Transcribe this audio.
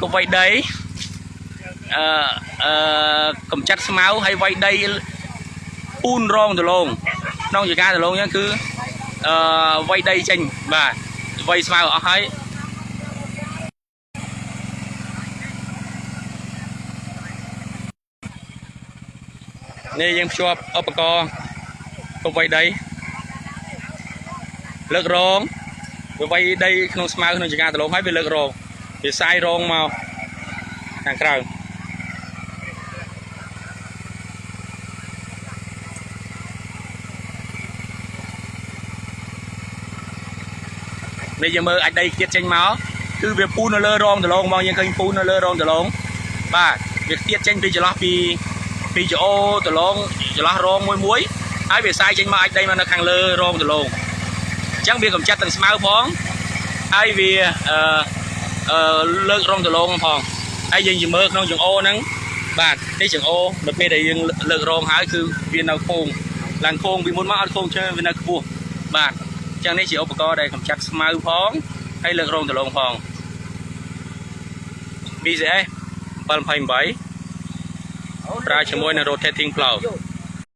គប់វៃដីអឺអឺកំចាត់ស្មៅហើយវៃដីពូនរងដលងក្នុងចការដលងហ្នឹងគឺអឺវៃដីចេញបាទវៃស្មៅអស់ហើយនេះយើងភ្ជាប់ឧបករណ៍គប់វៃដីលើករងវាវៃដីក្នុងស្មៅក្នុងចការដលងហើយវាលើករងវាសាយរងមកខាងក្រៅ នេះយើងមើលអាចដីខ្ទាតចេញមកគឺវាពូននៅលើរងដលងមកយើងឃើញពូននៅលើរងដលងបាទវាខ្ទាតចេញពីចន្លោះពីពីចអូដលងចន្លោះរងមួយមួយហើយវាសាយចេញមកអាចដីមកនៅខាងលើរងដលងអញ្ចឹងវាកំចាត់ទាំងស្មៅផងហើយវាអឺអឺលើករងដលងផងហើយយើងមើលក្នុងចង្អូហ្នឹងបាទនេះចង្អូនៅពេលដែលយើងលើករងហើយគឺវានៅខោងឡើងខោងពីមុនមកអត់ខោងជើងវានៅខ្ពស់បាទ ចឹងនេះជាឧបករណ៍ដែលកម្ចាត់ស្មៅផងហើយលើករងដលងផង BCS 728ប្រើជាមួយនឹង rotating plow។